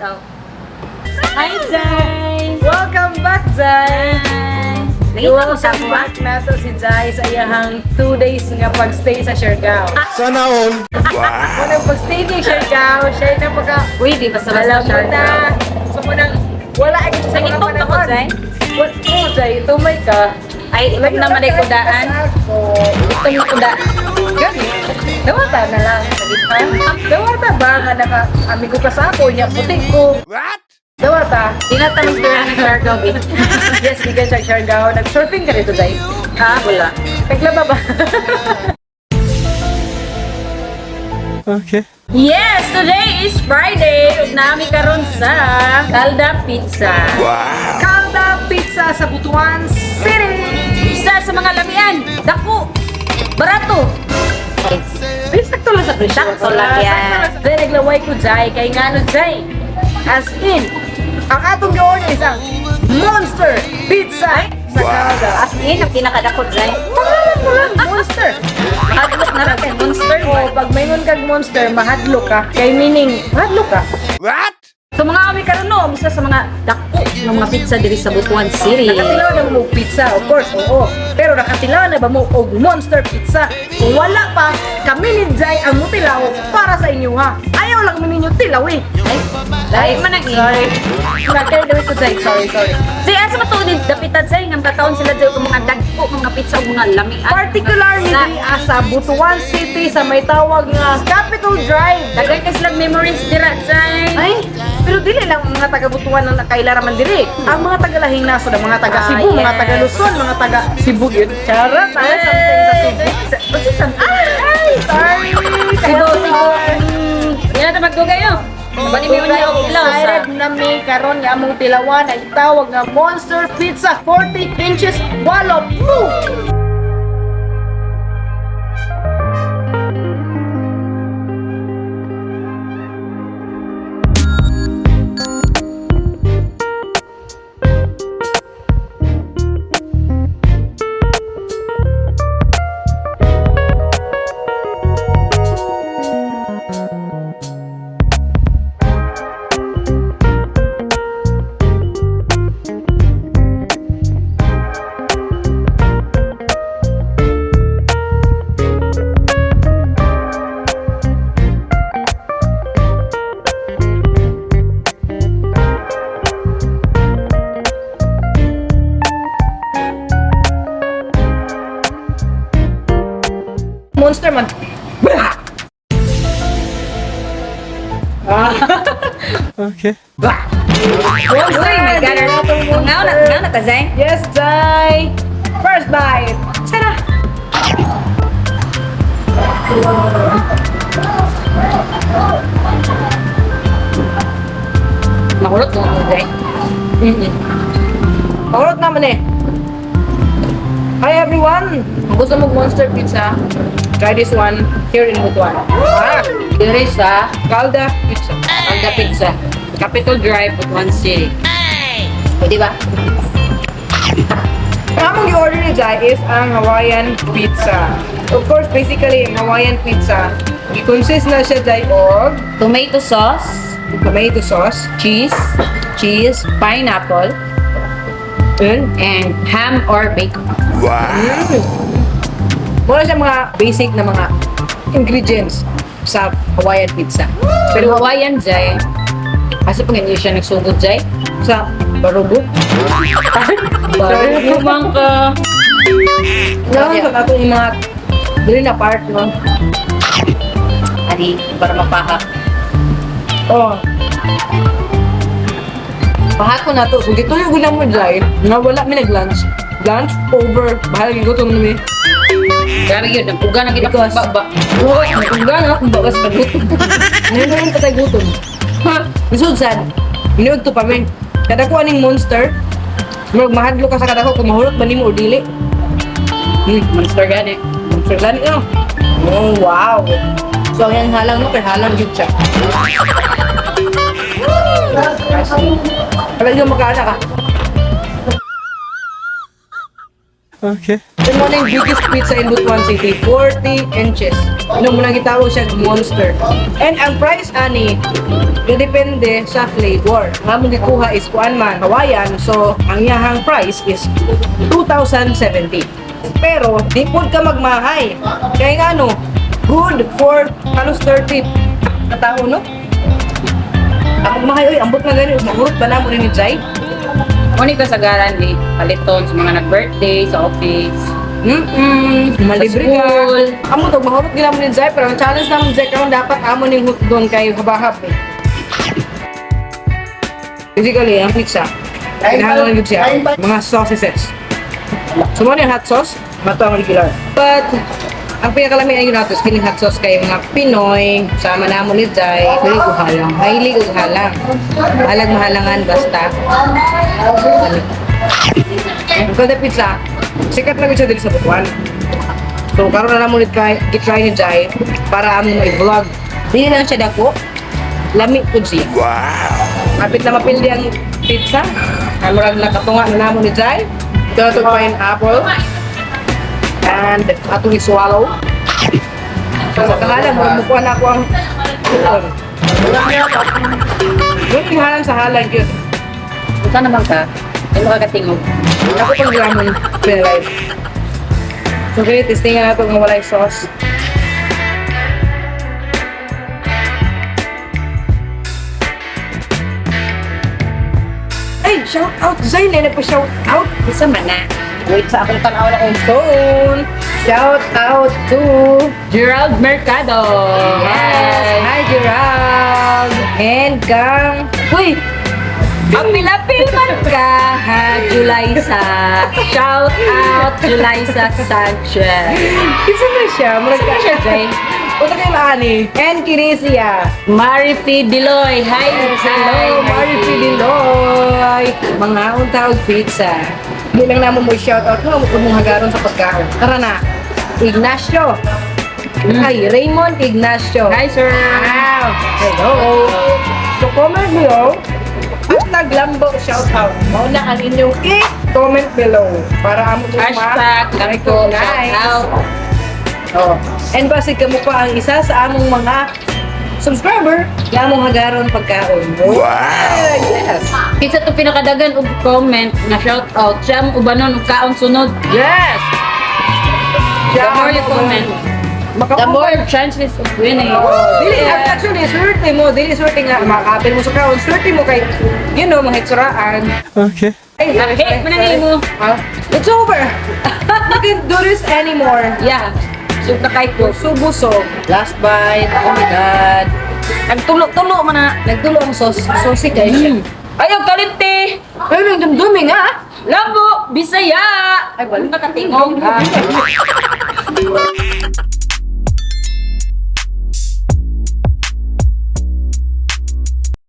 Oh. Hi, Zay! Welcome back, Zay! Hi! Nakita ko sa Welcome ako, ah. back nato si Zay sa iyahang 2 days nga pagstay sa Siargao. Sana all. Unang pagstay ni Siargao, siya na pagka Uy, di basta basta alam mo Siargao. na. So munang wala ay sa mga Nangitong pa ko, panahon. Zay? What mo, Zay? Tumay ka. Ay, itom naman ay kudaan. Itom na kudaan. Gani. Dawata na lang. Dawata ba nga naka amigo ka sa ako, niya puti ko. What? Dawata. Di na tanong sila ng Siargao, eh. Yes, gikan siya Siargao. Nag-surfing ka rito, Zay. Ha? Wala. Naglaba ba? Okay. Yes, today is Friday. Ug nami karon sa Calda Pizza. Wow. Calda Pizza sa Butuan City! Isa sa mga lamian. Dako. Barato. Ay, sakto lang sa presyo. Sakto lang yan. Zay, naglaway ko, Zay. Kay ngano, Zay. As in, ang atong gi-order is ang Monster Pizza sa Calda. As in, ang pinakadako, Zay. Pangalan mo lang, Monster. Hadlok na ra kay monster. O, pag mayroon kag monster, mahadlo ka. Kay meaning, mahadlo ka. What? So mga kami karon no, isa sa mga dako ng mga pizza diri sa Butuan City. Nakatilaw na mo og pizza, of course, oo. Pero nakatilaw na ba mo og Monster Pizza? Kung wala pa, kami ni Jai ang mutilaw para sa inyo ha. Ayaw lang mi ninyo tilaw eh. Ay, dahil man ang Sorry. Nakaya gawin ko, Jai. Sorry, sorry. Zay, asa matuod din dapitan Zay nga kataon sila Zay og mga dagko mga pizza ug mga lamian. Particularly Sa- diri sa Butuan City sa may tawag nga Capitol Drive. Daghan kay silang memories dira Zay. Ay, pero dili lang ang mga taga Butuan ang nakaila raman diri. Ang mga taga lahing nasod, ang mga taga Ah, Cebu, mga yes. taga Luzon, mga taga Cebu yun. Charot, ay, something sa Cebu. What's it something? Ay, sorry. Cebu, Cebu. Yan na magdugay oh. Bani mi unya og ilaw sa. Excited na mi karon nga among tilawan ang tawag nga Monster Pizza 40 inches wallop. Woo! Monster man. Okay. Monster! Uy, my God. Ngaw na, ngaw na ta Zay. Yes, Jai! First bite! Tara! Makulot mo Zay. Pakulot naman eh. Hi everyone! Kung gusto mo Monster Pizza, try this one here in Butuan. Ah, Diri sa Calda Pizza. Calda Pizza. Capitol Drive, Butuan City. Pwede ba? Ang among gi-order ni Jai is ang Hawaiian Pizza. Of course, basically, ang Hawaiian Pizza, i-consist na siya, Jai, og Tomato sauce, tomato sauce, cheese, cheese, pineapple, and and ham or bacon. Wow. Muna siya mga basic na mga ingredients sa Hawaiian pizza. Pero Hawaiian, Jay, kasi pag hindi siya nagsugod, Jay, Sa barugo. barugo man ka. Naman sa ato yung mga dili na part, no? Ani, para mapaha. Oh. Pahako na to. So, gituyo ko lang mo, Jai, nga wala mi nag-lunch. Lunch over. Bahala gigutom na mi. Grabe yun, nagpuga na kita Because- kung baba. Oo, nagpuga na akong baba sa paggutom. Ngayon na yung patay gutom. Lisod sad. Inuog to pa mi. Kada ko aning monster, murag mahadlo ka sa kada ko kung mahulot ba nimo o dili. Monster gani. Monster gani no. Oh, wow. So ang iyang halang no kay halang jud siya. Alam niyo makaana ka. Okay. Ito mo na yung biggest pizza in Butuan City, 40 inches. Nung muna gitawag siya Monster. And ang price ani depende sa flavor. Nga mong gikuha is kuan man Hawaiian, so ang iyahang price is 2,070. Pero di pud ka magmahay. Kaya nga ano, good for halos 30 katao, no? Ang magmahay, oy, ambot na gani, mahurot ba na mo ni Jai? Mao ni kasagaran ni paliton sa mga nag-birthday sa office. Malibre ka. School. Amo to mahurot gila mo ni Jai, pero ang challenge namon Jai karon dapat amo ning hutdon kay habahap eh. Basically, ang pizza, kinahanglan gyud siya mga sauces. So mo ni hot sauce, mato ang regular. But ang pinakalami ay nato is kining hot sauce kay mga Pinoy, sama namo ni Jai, hilig og halang. Hilig og halang. Halag mahalangan basta. Lami. Ang Kalda Pizza, sikat na gyud siya diri sa Butuan. So karon na namo ni try, i-try ni Jai para among i-vlog. Dili lang siya dako. Lami pud siya. Wow. Kapit na mapildi ang pizza. Ay murag nakatunga na namo ni Jai. Ito na itong pineapple. And atong i-swallow. So sa kahalang, murag mukuha na ako ang tuon. Yung halang sa halang yun. Unsa naman ka? Ay makakatingog. Ako pang lamon pinalive. So kaya testingan nato nga walay sauce. Ay, shout out Zayn! Ay, nagpa-shout out! Unsa man na? Wait sa akong tanaw na akong phone. Shout out to Gerald Mercado. Yes! Hi, Gerald! And Kang. Uy! Apil-apil man ka, ha, Julaysa. Shout out, Julaysa Sanchez. Isa na siya. Murag Isa na siya, Jay? Unsa kay maani? And Kirisia. Marifi Diloy. Hi, Yes, hi. hello, Marifi Diloy. Mga untawag pizza. Hindi lang namo mo shout out mo mong hagaron sa pagkaon. Tara na. Ignacio. Ay, Raymond Ignacio. Hi, sir. Wow. Hello. So comment below. #Lambo shout out. Mao na ang inyong i-comment below para amo mo #Lambo shout out. Oh. And basig kamo pa ang isa sa among mga subscriber nga among hagaron pagkaon. Wow. Yes. Kinsa to pinakadagan og comment nga shout out siya ang ubanon og kaon sunod. Yes. The more you comment, the more chances of winning. Dili, actually, swerte mo. Dili swerte nga, makapil mo sa kaon. Swerte mo kay, mahitsuraan. Okay. Ay, sorry, Hey, sorry, manangay sorry. mo. Ah, it's over. We can't do this anymore. Yeah. Sug na kay ko. Subusog. Last bite. Oh my God. Nagtulo-tulo man na. Nagtulo ang sauce. Saucy kayo siya. Ayaw kalimti. Ay, may dumdumi nga. Lambo, Bisaya. Ay, balik. Nakatingog ha.